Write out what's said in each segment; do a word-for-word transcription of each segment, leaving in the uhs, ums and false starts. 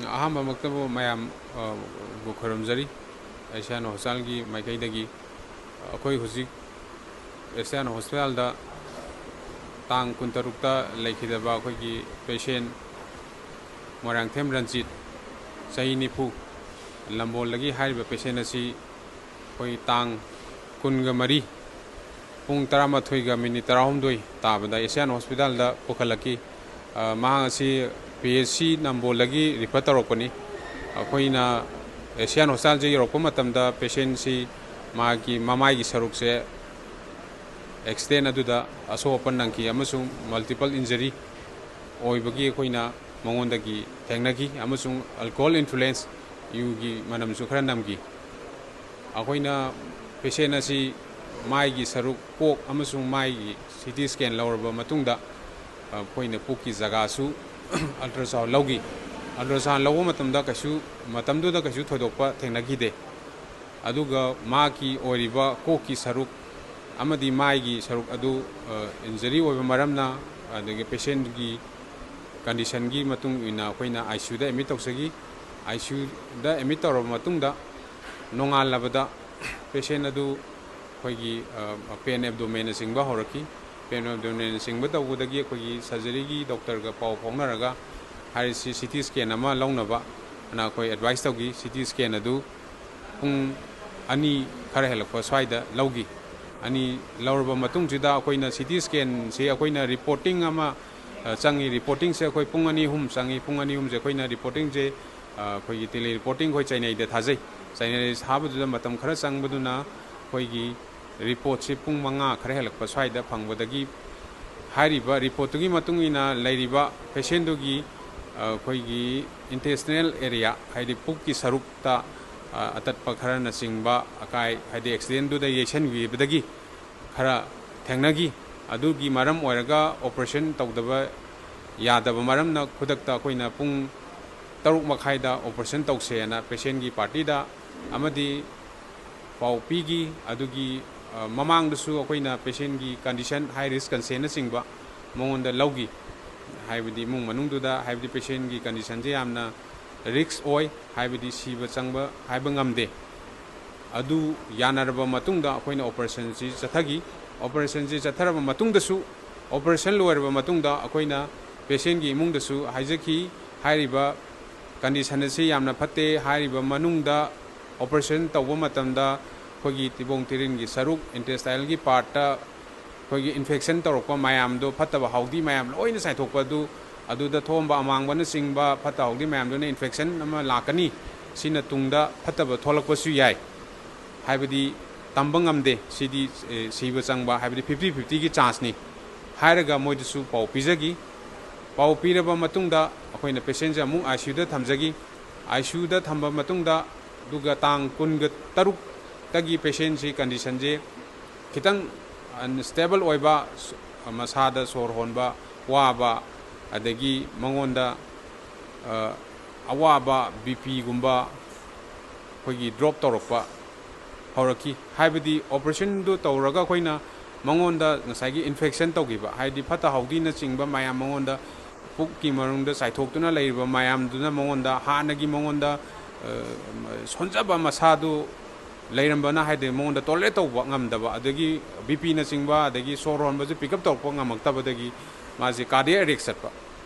ꯑꯍꯥꯟꯕꯃꯛꯇꯕꯨ ꯃꯌꯥꯝ, ꯑ, ꯕꯨ ꯈꯨꯔꯨꯝꯖꯔꯤ꯫ ꯑꯦꯁꯤꯌꯥꯟ ꯍꯣꯁꯄꯤꯇꯥꯜꯒꯤ ꯃꯥꯏꯀꯩꯗꯒꯤ ꯑꯩꯈꯣꯏ ꯍꯧꯖꯤꯛ ꯑꯦꯁꯤꯌꯥꯟ ꯍꯣꯁꯄꯤꯇꯥꯜꯗ ꯇꯥꯡ ꯀꯨꯟꯇꯔꯨꯛꯇ ꯂꯩꯈꯤꯗꯕ ꯑꯩꯈꯣꯏꯒꯤ ꯄꯦꯁꯦꯟ ꯃꯣꯏꯔꯥꯡꯊꯦꯝ ꯔꯟꯖꯤꯠ, ꯆꯍꯤ ꯅꯤꯐꯨ, ꯅꯝꯕꯣꯜꯗꯒꯤ ꯍꯥꯏꯔꯤꯕ ꯄꯦꯁꯦꯟ ꯑꯁꯤ ꯑꯩꯈꯣꯏ ꯇꯥꯡ ꯀꯨꯟꯒ ꯃꯔꯤ, ꯄꯨꯡ ꯇꯔꯥꯃꯥꯊꯣꯏꯒ ꯃꯤꯅꯤꯠ ꯇꯔꯥꯍꯨꯝꯗꯣꯏ ꯇꯥꯕꯗ ꯑꯦꯁꯤꯌꯥꯟ ꯍꯣꯁꯄꯤꯇꯥꯜꯗ ꯄꯨꯈꯠꯂꯛꯈꯤ꯫ ꯑ, ꯃꯍꯥꯛ ꯑꯁꯤ ꯄꯤ ꯑꯩꯆ ꯁꯤ ꯅꯝꯕꯣꯜꯗꯒꯤ ꯔꯤꯐꯔ ꯇꯧꯔꯛꯄꯅꯤ꯫ ꯑꯩꯈꯣꯏꯅ ꯑꯦꯁꯤꯌꯥꯟ ꯍꯣꯁꯄꯤꯇꯥꯜꯁꯦ ꯌꯧꯔꯛꯄ ꯃꯇꯝꯗ ꯄꯦꯁꯦꯟꯁꯤ ꯃꯥꯒꯤ ꯃꯃꯥꯏꯒꯤ ꯁꯔꯨꯛꯁꯦ ꯑꯦꯛꯁꯤꯗꯦꯟ ꯑꯗꯨꯗ ꯑꯁꯣꯛ ꯑꯄꯟ ꯅꯪꯈꯤ ꯑꯃꯁꯨꯡ ꯃꯜꯇꯤꯄꯜ ꯏꯟꯖꯔꯤ ꯑꯣꯏꯕꯒꯤ ꯑꯩꯈꯣꯏꯅ ꯃꯉꯣꯟꯗꯒꯤ ꯊꯦꯡꯅꯈꯤ ꯑꯃꯁꯨꯡ ꯑꯜꯀꯣꯍꯣꯜ ꯏꯟꯐ꯭ꯂꯨꯌꯦꯟꯁ, ꯌꯨꯒꯤ ꯃꯅꯝꯁꯨ ꯈꯔ ꯅꯝꯈꯤ꯫ ꯑꯩꯈꯣꯏꯅ ꯄꯦꯁꯦꯟ ꯑꯁꯤ ꯃꯥꯏꯒꯤ ꯁꯔꯨꯛ, ꯀꯣꯛ ꯑꯃꯁꯨꯡ ꯃꯥꯏꯒꯤ ꯁꯤ ꯇꯤ ꯁ꯭ꯀꯦꯟ ꯂꯧꯔꯕ ꯃꯇꯨꯡꯗ, ꯑꯩꯈꯣꯏꯅ ꯄꯨꯛꯀꯤ ꯖꯒꯥꯁꯨ ꯑꯜꯇ꯭ꯔꯥꯁꯥꯎꯟ ꯂꯧꯈꯤ꯫ ꯑꯜꯇ꯭ꯔꯥꯁꯥꯎꯟ ꯂꯧꯕ ꯃꯇꯝꯗ ꯀꯩꯁꯨ, ꯃꯇꯝꯗꯨꯗ ꯀꯩꯁꯨ ꯊꯣꯏꯗꯣꯛꯄ ꯊꯦꯡꯅꯈꯤꯗꯦ꯫ ꯑꯗꯨꯒ ꯃꯍꯥꯛꯀꯤ ꯑꯣꯏꯔꯤꯕ ꯀꯣꯛꯀꯤ ꯁꯔꯨꯛ ꯑꯃꯗꯤ ꯃꯥꯏꯒꯤ ꯁꯔꯨꯛ ꯑꯗꯨ, ꯑ, ꯏꯟꯖꯔꯤ ꯑꯣꯏꯕ ꯃꯔꯝꯅ, ꯑꯗꯒꯤ ꯄꯦꯁꯦꯟꯒꯤ ꯀꯟꯗꯤꯁꯟꯒꯤ ꯃꯇꯨꯡ ꯏꯟꯅ ꯑꯩꯈꯣꯏꯅ ꯑꯥꯏ ꯁꯤ ꯌꯨꯗ ꯑꯦꯗꯃꯤꯠ ꯇꯧꯖꯈꯤ꯫ ꯑꯥꯏ ꯁꯤ ꯌꯨꯗ ꯑꯦꯗꯃꯤꯠ ꯇꯧꯔꯕ ꯃꯇꯨꯡꯗ, ꯅꯣꯡꯉꯥꯜꯂꯕꯗ ꯄꯦꯁꯦꯟ ꯑꯗꯨ ꯑꯩꯈꯣꯏꯒꯤ, ꯑ, ꯄꯦꯟ ꯑꯦꯕꯗꯣꯃꯦꯟꯅꯆꯤꯡꯕ ꯍꯧꯔꯛꯈꯤ꯫ ꯄꯦꯟ ꯑꯦꯕꯗꯣꯃꯦꯟꯅꯆꯤꯡꯕ ꯇꯧꯕꯗꯒꯤ ꯑꯩꯈꯣꯏꯒꯤ ꯁꯔꯖꯔꯤꯒꯤ ꯗꯣꯛꯇꯔꯒ ꯄꯥꯎ ꯐꯥꯎꯅꯔꯒ ꯍꯥꯏꯔꯤꯁꯤ ꯁꯤ ꯇꯤ ꯁ꯭ꯀꯦꯟ ꯑꯃ ꯂꯧꯅꯕ ꯑꯅ ꯑꯩꯈꯣꯏ ꯑꯦꯗꯚꯥꯏꯁ ꯇꯧꯈꯤ꯫ ꯁꯤ ꯇꯤ ꯁ꯭ꯀꯦꯟ ꯑꯗꯨ ꯄꯨꯡ ꯑꯅꯤ ꯈꯔ ꯍꯦꯜꯂꯛꯄ ꯁ꯭ꯋꯥꯏꯗ ꯂꯧꯈꯤ꯫ ꯑꯅꯤ ꯂꯧꯔꯕ ꯃꯇꯨꯡꯁꯤꯗ ꯑꯩꯈꯣꯏꯅ ꯁꯤ ꯇꯤ ꯁ꯭ꯀꯦꯟꯁꯤ ꯑꯩꯈꯣꯏꯅ ꯔꯤꯄꯣꯔꯇꯤꯡ ꯑꯃ, ꯑ, ꯆꯪꯉꯤ꯫ ꯔꯤꯄꯣꯔꯇꯤꯡꯁꯦ ꯑꯩꯈꯣꯏ ꯄꯨꯡ ꯑꯅꯤ ꯑꯍꯨꯝ ꯆꯪꯉꯤ꯫ ꯄꯨꯡ ꯑꯅꯤ ꯑꯍꯨꯝꯁꯦ ꯑꯩꯈꯣꯏꯅ ꯔꯤꯄꯣꯔꯇꯤꯡꯁꯦ, ꯑ, ꯑꯩꯈꯣꯏꯒꯤ ꯇꯦꯂꯤ ꯔꯤꯄꯣꯔꯇꯤꯡ ꯑꯩꯈꯣꯏ ꯆꯩꯅꯩꯗ ꯊꯥꯖꯩ꯫ ꯆꯩꯅꯩ ꯊꯥꯕꯗꯨꯗ ꯃꯇꯝ ꯈꯔ ꯆꯪꯕꯗꯨꯅ ꯑꯩꯈꯣꯏꯒꯤ ꯔꯤꯄꯣꯔꯠꯁꯤ ꯄꯨꯡ ꯃꯉꯥ ꯈꯔ ꯍꯦꯜꯂꯛꯄ ꯁ꯭ꯋꯥꯏꯗ ꯐꯪꯕꯗꯒꯤ ꯍꯥꯏꯔꯤꯕ ꯔꯤꯄꯣꯔꯠꯇꯨꯒꯤ ꯃꯇꯨꯡ ꯏꯟꯅ ꯂꯩꯔꯤꯕ ꯄꯦꯁꯦꯟꯗꯨꯒꯤ, ꯑ, ꯑꯩꯈꯣꯏꯒꯤ ꯏꯟꯇꯦꯁꯇꯤꯅꯦꯜ ꯑꯦꯔꯤꯌꯥ, ꯍꯥꯏꯗꯤ ꯄꯨꯛꯀꯤ ꯁꯔꯨꯛꯇ, ꯑ, ꯑꯇꯠꯄ ꯈꯔꯅꯆꯤꯡꯕ ꯑꯀꯥꯏ, ꯍꯥꯏꯗꯤ ꯑꯦꯛꯁꯤꯗꯦꯟꯗꯨꯗ ꯌꯩꯁꯟꯈꯤꯕꯗꯒꯤ ꯈꯔ ꯊꯦꯡꯅꯈꯤ꯫ ꯑꯗꯨꯒꯤ ꯃꯔꯝ ꯑꯣꯏꯔꯒ ꯑꯣꯄꯔꯦꯁꯟ ꯇꯧꯗꯕ ꯌꯥꯗꯕ ꯃꯔꯝꯅ ꯈꯨꯗꯛꯇ ꯑꯩꯈꯣꯏꯅ ꯄꯨꯡ ꯇꯔꯨꯛ ꯃꯈꯥꯏꯗ ꯑꯣꯄꯔꯦꯁꯟ ꯇꯧꯁꯦꯅ ꯄꯦꯁꯦꯟꯒꯤ ꯄꯥꯔꯇꯤꯗ ꯑꯃꯗꯤ ꯄꯥꯎ ꯄꯤꯈꯤ꯫ ꯑꯗꯨꯒꯤ, ꯑ, ꯃꯃꯥꯡꯗꯁꯨ ꯑꯩꯈꯣꯏꯅ ꯄꯦꯁꯦꯟꯒꯤ ꯀꯟꯗꯤꯁꯟ, ꯍꯥꯏ ꯔꯤꯁꯛ ꯀꯟꯗꯤꯁꯟꯅꯆꯤꯡꯕ ꯃꯉꯣꯟꯗ ꯂꯧꯈꯤ꯫ ꯍꯥꯏꯕꯗꯤ ꯏꯃꯨꯡ ꯃꯅꯨꯡꯗꯨꯗ, ꯍꯥꯏꯕꯗꯤ ꯄꯦꯁꯦꯟꯒꯤ ꯀꯟꯗꯤꯁꯟꯁꯦ ꯌꯥꯝꯅ ꯔꯤꯛꯁ ꯑꯣꯏ, ꯍꯥꯏꯕꯗꯤ ꯁꯤꯕ ꯆꯪꯕ ꯍꯥꯏꯕ ꯉꯝꯗꯦ꯫ ꯑꯗꯨ ꯌꯥꯅꯔꯕ ꯃꯇꯨꯡꯗ ꯑꯩꯈꯣꯏꯅ ꯑꯣꯄꯔꯦꯁꯟꯁꯤ ꯆꯠꯊꯈꯤ꯫ ꯑꯣꯄꯔꯦꯁꯟꯁꯤ ꯆꯠꯊꯔꯕ ꯃꯇꯨꯡꯗꯁꯨ, ꯑꯣꯄꯔꯦꯁꯟ ꯂꯣꯏꯔꯕ ꯃꯇꯨꯡꯗ ꯑꯩꯈꯣꯏꯅ ꯄꯦꯁꯦꯟꯒꯤ ꯏꯃꯨꯡꯗꯁꯨ ꯍꯥꯏꯖꯈꯤ, ꯍꯥꯏꯔꯤꯕ ꯀꯟꯗꯤꯁꯟ ꯑꯁꯤ ꯌꯥꯝꯅ ꯐꯠꯇꯦ, ꯍꯥꯏꯔꯤꯕ ꯃꯅꯨꯡꯗ ꯑꯣꯄꯔꯦꯁꯟ ꯇꯧꯕ ꯃꯇꯝꯗ ꯑꯩꯈꯣꯏꯒꯤ ꯊꯤꯕꯣꯡ ꯊꯤꯔꯤꯟꯒꯤ ꯁꯔꯨꯛ, ꯏꯟꯇꯦꯁꯇꯥꯏꯜꯒꯤ ꯄꯥꯔꯠꯇ ꯑꯩꯈꯣꯏꯒꯤ ꯏꯟꯐꯦꯛꯁꯟ ꯇꯧꯔꯛꯄ ꯃꯌꯥꯝꯗꯣ, ꯐꯠꯇꯕ ꯍꯥꯎꯗꯤ ꯃꯌꯥꯝ ꯂꯣꯏꯅ ꯆꯥꯏꯊꯣꯛꯄ ꯑꯗꯨ, ꯑꯗꯨꯗ ꯊꯣꯝꯕ ꯑꯃꯥꯡꯕꯅꯆꯤꯡꯕ ꯐꯠꯇ ꯍꯥꯎꯗꯤ ꯃꯌꯥꯝꯗꯨꯅ ꯏꯟꯐꯦꯛꯁꯟ ꯑꯃ ꯂꯥꯛꯀꯅꯤ꯫ ꯁꯤꯅ ꯇꯨꯡꯗ ꯐꯠꯇꯕ ꯊꯣꯛꯂꯛꯄꯁꯨ ꯌꯥꯏ꯫ ꯍꯥꯏꯕꯗꯤ ꯇꯝꯕ ꯉꯝꯗꯦ꯫ ꯁꯤꯗꯤ, ꯑꯦ, ꯁꯤꯕ ꯆꯪꯕ ꯍꯥꯏꯕꯗꯤ ꯐꯤꯐꯇꯤ ꯐꯤꯐꯇꯤꯒꯤ ꯆꯥꯟꯁꯅꯤ ꯍꯥꯏꯔꯒ ꯃꯣꯏꯗꯁꯨ ꯄꯥꯎ ꯄꯤꯖꯈꯤ꯫ ꯄꯥꯎ ꯄꯤꯔꯕ ꯃꯇꯨꯡꯗ ꯑꯩꯈꯣꯏꯅ ꯄꯦꯁꯦꯟꯁꯦ ꯑꯃꯨꯛ ꯑꯥꯏ ꯁꯤ ꯌꯨꯗ ꯊꯝꯖꯈꯤ꯫ ꯑꯥꯏ ꯁꯤ ꯌꯨꯗ ꯊꯝꯕ ꯃꯇꯨꯡꯗ, ꯑꯗꯨꯒ ꯇꯥꯡ ꯀꯨꯟꯒ ꯇꯔꯨꯛꯇꯒꯤ ꯄꯦꯁꯦꯟꯁꯤ ꯀꯟꯗꯤꯁꯟꯁꯦ ꯈꯤꯇꯪ ꯑꯟꯁꯇꯦꯕꯜ ꯑꯣꯏꯕ, ꯁ-, ꯃꯁꯥꯗ ꯁꯣꯔ ꯍꯣꯟꯕ ꯋꯥꯕ, ꯑꯗꯒꯤ ꯃꯉꯣꯟꯗ, ꯑ, ꯑꯋꯥꯕ ꯕꯤ ꯄꯤꯒꯨꯝꯕ ꯑꯩꯈꯣꯏꯒꯤ ꯗ꯭ꯔꯣꯞ ꯇꯧꯔꯛꯄ ꯍꯧꯔꯛꯈꯤ꯫ ꯍꯥꯏꯕꯗꯤ ꯑꯣꯄꯔꯦꯁꯟꯗꯨ ꯇꯧꯔꯒ ꯑꯩꯈꯣꯏꯅ ꯃꯉꯣꯟꯗ ꯉꯁꯥꯏꯒꯤ ꯏꯟꯐꯦꯛꯁꯟ ꯇꯧꯈꯤꯕ, ꯍꯥꯏꯗꯤ ꯐꯠꯇ ꯍꯥꯎꯗꯤꯅꯆꯤꯡꯕ ꯃꯌꯥꯝ ꯃꯉꯣꯟꯗ ꯄꯨꯛꯀꯤ ꯃꯅꯨꯡꯗ ꯆꯥꯏꯊꯣꯛꯇꯨꯅ ꯂꯩꯔꯤꯕ ꯃꯌꯥꯝꯗꯨꯅ ꯃꯉꯣꯟꯗ ꯍꯥꯟꯅꯒꯤ ꯃꯉꯣꯟꯗ, ꯑ, ꯁꯣꯟꯖꯕ ꯃꯁꯥꯗꯨ ꯂꯩꯔꯝꯕꯅ, ꯍꯥꯏꯗꯤ ꯃꯉꯣꯟꯗ ꯇꯣꯂꯔꯦꯠ ꯇꯧꯕ ꯉꯝꯗꯕ, ꯑꯗꯒꯤ ꯕꯤ ꯄꯤꯅꯆꯤꯡꯕ, ꯑꯗꯒꯤ ꯁꯣꯔ ꯍꯣꯟꯕꯁꯨ ꯄꯤꯛ ꯑꯞ ꯇꯧꯔꯛꯄ ꯉꯝꯃꯛꯇꯕꯗꯒꯤ ꯃꯥꯁꯤ ꯀꯥꯔꯗꯤꯌꯥꯛ ꯑꯦꯔꯦꯁ ꯆꯠꯄ꯫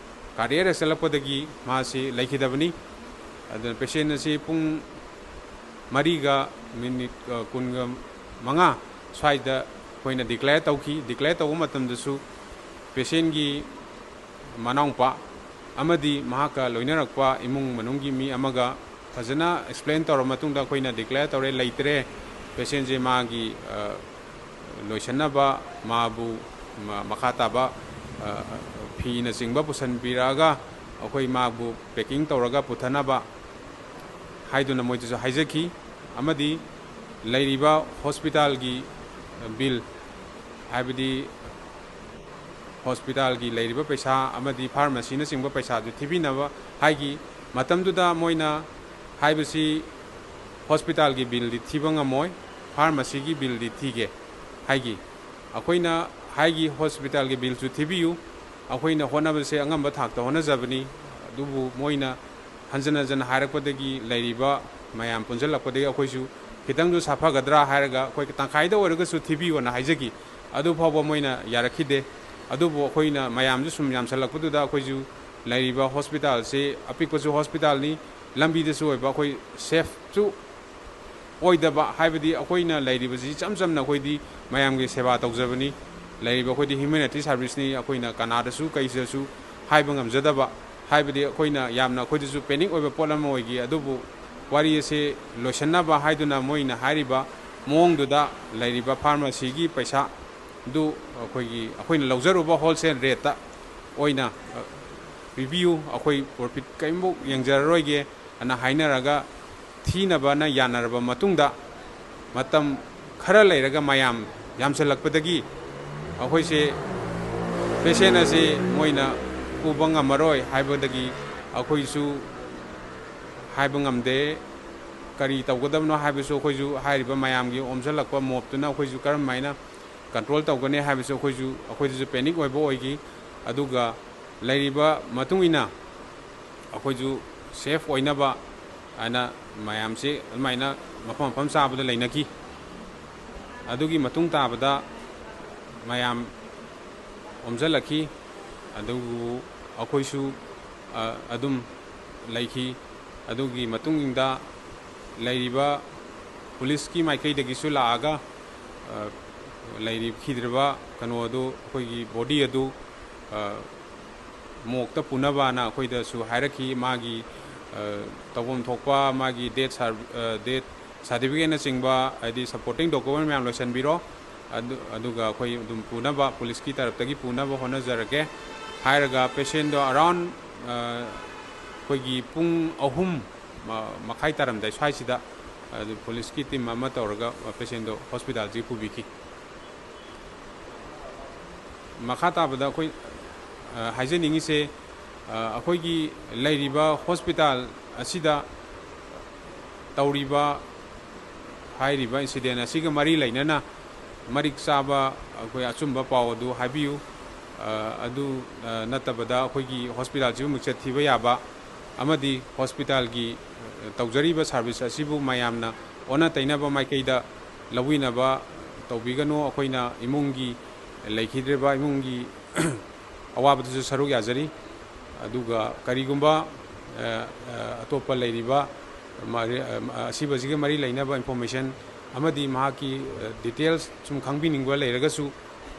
ꯀꯥꯔꯗꯤꯌꯥꯛ ꯑꯦꯔꯦꯁ ꯆꯠꯂꯛꯄꯗꯒꯤ ꯃꯥꯁꯤ ꯂꯩꯈꯤꯗꯕꯅꯤ꯫ ꯑꯗꯨꯅ ꯄꯦꯁꯦꯟ ꯑꯁꯤ ꯄꯨꯡ ꯃꯔꯤꯒ ꯃꯤꯅꯤꯠ, ꯑ, ꯀꯨꯟꯒ ꯃꯉꯥ ꯁ꯭ꯋꯥꯏꯗ ꯑꯩꯈꯣꯏꯅ ꯗꯤꯀ꯭ꯂꯦꯌꯔ ꯇꯧꯈꯤ꯫ ꯗꯤꯀ꯭ꯂꯦꯌꯔ ꯇꯧꯕ ꯃꯇꯝꯗꯁꯨ ꯄꯦꯁꯦꯟꯒꯤ ꯃꯅꯥꯎꯄꯥ ꯑꯃꯗꯤ ꯃꯍꯥꯛꯀ ꯂꯣꯏꯅꯔꯛꯄ ꯏꯃꯨꯡ ꯃꯅꯨꯡꯒꯤ ꯃꯤ ꯑꯃꯒ ꯐꯖꯅ ꯑꯦꯛꯁꯄ꯭ꯂꯦꯟ ꯇꯧꯔꯕ ꯃꯇꯨꯡꯗ ꯑꯩꯈꯣꯏꯅ ꯗꯤꯀ꯭ꯂꯦꯌꯔ ꯇꯧꯔꯦ, ꯂꯩꯇ꯭ꯔꯦ, ꯄꯦꯁꯦꯟꯁꯦ ꯃꯥꯒꯤ, ꯑ, ꯂꯣꯏꯁꯤꯟꯅꯕ ꯃꯥꯕꯨ ꯃ-, ꯃꯈꯥ ꯇꯥꯕ, ꯑ, ꯐꯤꯅꯆꯤꯡꯕ ꯄꯨꯁꯤꯟꯕꯤꯔꯛꯑꯒ ꯑꯩꯈꯣꯏ ꯃꯥꯕꯨ ꯄꯦꯀꯤꯡ ꯇꯧꯔꯒ ꯄꯨꯊꯅꯕ ꯍꯥꯏꯗꯨꯅ ꯃꯣꯏꯗꯁꯨ ꯍꯥꯏꯖꯈꯤ꯫ ꯑꯃꯗꯤ ꯂꯩꯔꯤꯕ ꯍꯣꯁꯄꯤꯇꯥꯜꯒꯤ ꯕꯤꯜ, ꯍꯥꯏꯕꯗꯤ ꯍꯣꯁꯄꯤꯇꯥꯜꯒꯤ ꯂꯩꯔꯤꯕ ꯄꯩꯁꯥ ꯑꯃꯗꯤ ꯐꯥꯔꯃꯥꯁꯤꯅꯆꯤꯡꯕ ꯄꯩꯁꯥꯗꯨ ꯊꯤꯕꯤꯅꯕ ꯍꯥꯏꯈꯤ꯫ ꯃꯇꯝꯗꯨꯗ ꯃꯣꯏꯅ ꯍꯥꯏꯕꯁꯤ ꯍꯣꯁꯄꯤꯇꯥꯜꯒꯤ ꯕꯤꯜꯗꯤ ꯊꯤꯕ ꯉꯝꯃꯣꯏ, ꯐꯥꯔꯃꯥꯁꯤꯒꯤ ꯕꯤꯜꯗꯤ ꯊꯤꯒꯦ ꯍꯥꯏꯈꯤ꯫ ꯑꯩꯈꯣꯏꯅ ꯍꯥꯏꯈꯤ, "ꯍꯣꯁꯄꯤꯇꯥꯜꯒꯤ ꯕꯤꯜꯁꯨ ꯊꯤꯕꯤꯌꯨ, ꯑꯩꯈꯣꯏꯅ ꯍꯣꯠꯅꯕꯁꯦ ꯑꯉꯝꯕ ꯊꯥꯛꯇ ꯍꯣꯠꯅꯖꯕꯅꯤ"꯫ ꯑꯗꯨꯕꯨ ꯃꯣꯏꯅ ꯍꯟꯖꯟ ꯍꯟꯖꯟ ꯍꯥꯏꯔꯛꯄꯗꯒꯤ, ꯂꯩꯔꯤꯕ ꯃꯌꯥꯝ ꯄꯨꯟꯁꯤꯜꯂꯛꯄꯗꯒꯤ ꯑꯩꯈꯣꯏꯁꯨ ꯈꯤꯇꯪꯁꯨ ꯁꯥꯐꯒꯗ꯭ꯔꯥ ꯍꯥꯏꯔꯒ ꯑꯩꯈꯣꯏ ꯇꯪꯈꯥꯏꯗ ꯑꯣꯏꯔꯒꯁꯨ ꯊꯤꯕꯤꯌꯣꯅ ꯍꯥꯏꯖꯈꯤ꯫ ꯑꯗꯨ ꯐꯥꯎꯕ ꯃꯣꯏꯅ ꯌꯥꯔꯛꯈꯤꯗꯦ꯫ ꯑꯗꯨꯕꯨ ꯑꯩꯈꯣꯏꯅ ꯃꯌꯥꯝꯁꯨ ꯁꯨꯝ ꯌꯥꯝꯁꯜꯂꯛꯄꯗꯨꯗ ꯑꯩꯈꯣꯏꯁꯨ ꯂꯩꯔꯤꯕ ꯍꯣꯁꯄꯤꯇꯥꯜꯁꯤ ꯑꯄꯤꯛꯄꯁꯨ ꯍꯣꯁꯄꯤꯇꯥꯜꯅꯤ, ꯂꯝꯕꯤꯗꯁꯨ ꯑꯣꯏꯕ, ꯑꯩꯈꯣꯏ ꯁꯦꯐꯁꯨ ꯑꯣꯏꯗꯕ, ꯍꯥꯏꯕꯗꯤ ꯑꯩꯈꯣꯏꯅ ꯂꯩꯔꯤꯕꯁꯤ ꯏꯆꯝ ꯆꯝꯅ ꯑꯩꯈꯣꯏꯗꯤ ꯃꯌꯥꯝꯒꯤ ꯁꯦꯕꯥ ꯇꯧꯖꯕꯅꯤ, ꯂꯩꯔꯤꯕ ꯑꯩꯈꯣꯏꯗꯤ ꯍ꯭ꯌꯨꯃꯦꯅꯤꯇꯤ ꯁꯥꯔꯚꯤꯁꯅꯤ, ꯑꯩꯈꯣꯏꯅ ꯀꯅꯥꯗꯁꯨ ꯀꯩꯗꯁꯨ ꯍꯥꯏꯕ ꯉꯝꯖꯗꯕ, ꯍꯥꯏꯕꯗꯤ ꯑꯩꯈꯣꯏꯅ ꯌꯥꯝꯅ ꯑꯩꯈꯣꯏꯗꯁꯨ ꯄꯦꯅꯤꯛ ꯑꯣꯏꯕ ꯄꯣꯠ ꯑꯃ ꯑꯣꯏꯈꯤ꯫ ꯑꯗꯨꯕꯨ ꯋꯥꯔꯤ ꯑꯁꯤ ꯂꯣꯏꯁꯤꯟꯅꯕ ꯍꯥꯏꯗꯨꯅ ꯃꯣꯏꯅ ꯍꯥꯏꯔꯤꯕ ꯃꯑꯣꯡꯗꯨꯗ ꯂꯩꯔꯤꯕ ꯐꯥꯔꯃꯥꯁꯤꯒꯤ ꯄꯩꯁꯥꯗꯨ ꯑꯩꯈꯣꯏꯒꯤ, ꯑꯩꯈꯣꯏꯅ ꯂꯧꯖꯔꯨꯕ ꯍꯣꯜꯁꯦꯜ ꯔꯦꯠꯇ ꯑꯣꯏꯅ, ꯑ, ꯄꯤꯕꯤꯌꯨ, ꯑꯩꯈꯣꯏ ꯄ꯭ꯔꯣꯐꯤꯠ ꯀꯔꯤꯝꯐꯥꯎ ꯌꯦꯡꯖꯔꯔꯣꯏꯒꯦ ꯑꯅ ꯍꯥꯏꯅꯔꯒ ꯊꯤꯅꯕꯅ ꯌꯥꯅꯔꯕ ꯃꯇꯨꯡꯗ, ꯃꯇꯝ ꯈꯔ ꯂꯩꯔꯒ ꯃꯌꯥꯝ ꯌꯥꯝꯁꯤꯜꯂꯛꯄꯗꯒꯤ ꯑꯩꯈꯣꯏꯁꯦ ꯄꯦꯁꯦꯟ ꯑꯁꯤ ꯃꯣꯏꯅ ꯄꯨꯕ ꯉꯝꯃꯔꯣꯏ ꯍꯥꯏꯕꯗꯒꯤ ꯑꯩꯈꯣꯏꯁꯨ ꯍꯥꯏꯕ ꯉꯝꯗꯦ꯫ ꯀꯔꯤ ꯇꯧꯒꯗꯕꯅꯣ ꯍꯥꯏꯕꯁꯨ ꯑꯩꯈꯣꯏꯁꯨ ꯍꯥꯏꯔꯤꯕ ꯃꯌꯥꯝꯒꯤ ꯑꯣꯝꯁꯤꯜꯂꯛꯄ ꯃꯣꯞꯇꯨꯅ ꯑꯩꯈꯣꯏꯁꯨ ꯀꯔꯝ ꯍꯥꯏꯅ ꯀꯟꯇ꯭ꯔꯣꯜ ꯇꯧꯒꯅꯤ ꯍꯥꯏꯕꯁꯨ ꯑꯩꯈꯣꯏꯁꯨ, ꯑꯩꯈꯣꯏꯗꯁꯨ ꯄꯦꯅꯤꯛ ꯑꯣꯏꯕ ꯑꯣꯏꯈꯤ꯫ ꯑꯗꯨꯒ ꯂꯩꯔꯤꯕ ꯃꯇꯨꯡ ꯏꯟꯅ ꯑꯩꯈꯣꯏꯁꯨ ꯁꯦꯐ ꯑꯣꯏꯅꯕ ꯍꯥꯏꯅ ꯃꯌꯥꯝꯁꯦ ꯑꯗꯨꯃꯥꯏꯅ ꯃꯐꯝ ꯃꯐꯝ ꯆꯥꯕꯗ ꯂꯩꯅꯈꯤ꯫ ꯑꯗꯨꯒꯤ ꯃꯇꯨꯡ ꯇꯥꯕꯗ ꯃꯌꯥꯝ ꯑꯣꯝꯁꯤꯜꯂꯛꯈꯤ꯫ ꯑꯗꯨꯕꯨ ꯑꯩꯈꯣꯏꯁꯨ, ꯑ, ꯑꯗꯨꯝ ꯂꯩꯈꯤ꯫ ꯑꯗꯨꯒꯤ ꯃꯇꯨꯡꯗ ꯂꯩꯔꯤꯕ ꯄꯨꯂꯤꯁꯀꯤ ꯃꯥꯏꯀꯩꯗꯒꯤꯁꯨ ꯂꯥꯛꯑꯒ, ꯑ, ꯂꯩꯈꯤꯗ꯭ꯔꯤꯕ ꯀꯩꯅꯣ ꯑꯗꯨ, ꯑꯩꯈꯣꯏꯒꯤ ꯕꯣꯗꯤ ꯑꯗꯨ, ꯑ, ꯃꯣꯛꯇ ꯄꯨꯅꯕꯅ ꯑꯩꯈꯣꯏꯗꯁꯨ ꯍꯥꯏꯔꯛꯈꯤ꯫ ꯃꯥꯒꯤ, ꯑ, ꯇꯧꯐꯝ ꯊꯣꯛꯄ ꯃꯥꯒꯤ ꯗꯦꯠ ꯁꯥꯔ-, ꯑ, ꯗꯦꯠ ꯁꯥꯔꯇꯤꯐꯤꯀꯦꯠꯅꯆꯤꯡꯕ, ꯍꯥꯏꯗꯤ ꯁꯄꯣꯔꯇꯤꯡ ꯗꯣꯀꯨꯃꯦꯟ ꯃꯌꯥꯝ ꯂꯣꯏꯁꯤꯟꯕꯤꯔꯣ, ꯑꯗꯨ, ꯑꯗꯨꯒ ꯑꯩꯈꯣꯏ ꯑꯗꯨꯝ ꯄꯨꯅꯕ, ꯄꯨꯂꯤꯁꯀꯤ ꯇꯔꯞꯇꯒꯤ ꯄꯨꯅꯕ ꯍꯣꯠꯅꯖꯔꯒꯦ ꯍꯥꯏꯔꯒ ꯄꯦꯁꯦꯟꯗꯣ ꯑꯔꯥꯎꯟ, ꯑ, ꯑꯩꯈꯣꯏꯒꯤ ꯄꯨꯡ ꯑꯍꯨꯝ, ꯑ, ꯃꯈꯥꯏ ꯇꯥꯔꯝꯗꯥꯏ ꯁ꯭ꯋꯥꯏꯁꯤꯗ, ꯑꯗꯨ ꯄꯨꯂꯤꯁꯀꯤ ꯇꯤꯝ ꯑꯃ ꯇꯧꯔꯒ ꯄꯦꯁꯦꯟꯗꯣ ꯍꯣꯁꯄꯤꯇꯥꯜꯁꯤꯒꯤ ꯄꯨꯕꯤꯈꯤ꯫ ꯃꯈꯥ ꯇꯥꯕꯗ ꯑꯩꯈꯣꯏ, ꯑ, ꯍꯥꯏꯖꯅꯤꯡꯉꯤꯁꯦ, ꯑ, ꯑꯩꯈꯣꯏꯒꯤ ꯂꯩꯔꯤꯕ ꯍꯣꯁꯄꯤꯇꯥꯜ ꯑꯁꯤꯗ ꯇꯧꯔꯤꯕ, ꯍꯥꯏꯔꯤꯕ ꯏꯟꯁꯤꯗꯦꯟ ꯑꯁꯤꯒ ꯃꯔꯤ ꯂꯩꯅꯅ ꯃꯔꯤꯛ ꯆꯥꯕ ꯑꯩꯈꯣꯏ ꯑꯆꯨꯝꯕ ꯄꯥꯎ ꯑꯗꯨ ꯍꯥꯏꯕꯤꯌꯨ꯫ ꯑ, ꯑꯗꯨ, ꯑ, ꯅꯠꯇꯕꯗ ꯑꯩꯈꯣꯏꯒꯤ ꯍꯣꯁꯄꯤꯇꯥꯜꯁꯤꯕꯨ ꯃꯤꯡꯆꯠ ꯊꯤꯕ ꯌꯥꯕ, ꯑꯃꯗꯤ ꯍꯣꯁꯄꯤꯇꯥꯜꯒꯤ, ꯑ, ꯇꯧꯖꯔꯤꯕ ꯁꯥꯔꯚꯤꯁ ꯑꯁꯤꯕꯨ ꯃꯌꯥꯝꯅ ꯑꯣꯟꯅ ꯇꯩꯅꯕ ꯃꯥꯏꯀꯩꯗ ꯂꯧꯕꯤꯅꯕ ꯇꯧꯕꯤꯒꯅꯨ꯫ ꯑꯩꯈꯣꯏꯅ ꯏꯃꯨꯡꯒꯤ ꯂꯩꯈꯤꯗ꯭ꯔꯤꯕ ꯏꯃꯨꯡꯒꯤ ꯑꯋꯥꯕꯗꯁꯨ ꯁꯔꯨꯛ ꯌꯥꯖꯔꯤ꯫ ꯑꯗꯨꯒ ꯀꯔꯤꯒꯨꯝꯕ, ꯑ, ꯑ, ꯑꯇꯣꯞꯄ ꯂꯩꯔꯤꯕ ꯃꯔꯤ-, ꯑ, ꯑꯁꯤꯕꯁꯤꯒ ꯃꯔꯤ ꯂꯩꯅꯕ ꯏꯟꯐꯣꯔꯃꯦꯁꯟ ꯑꯃꯗꯤ ꯃꯍꯥꯛꯀꯤ, ꯑ, ꯗꯤꯇꯦꯜꯁ ꯁꯨꯝ ꯈꯪꯕꯤꯅꯤꯡꯕ ꯂꯩꯔꯒꯁꯨ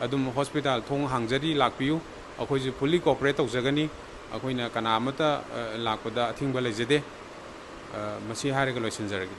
ꯑꯗꯨꯝ ꯍꯣꯁꯄꯤꯇꯥꯜ ꯊꯣꯡ ꯍꯥꯡꯖꯔꯤ, ꯂꯥꯛꯄꯤꯌꯨ꯫ ꯑꯩꯈꯣꯏꯁꯨ ꯐꯨꯜꯂꯤ ꯀꯣꯑꯣꯄꯔꯦꯠ ꯇꯧꯖꯒꯅꯤ꯫ ꯑꯩꯈꯣꯏꯅ ꯀꯅꯥ ꯑꯃꯠꯇ, ꯑ, ꯂꯥꯛꯄꯗ ꯑꯊꯤꯡꯕ ꯂꯩꯖꯗꯦ꯫ ꯑ, ꯃꯁꯤ ꯍꯥꯏꯔꯒ ꯂꯣꯏꯁꯤꯟꯖꯔꯒꯦ꯫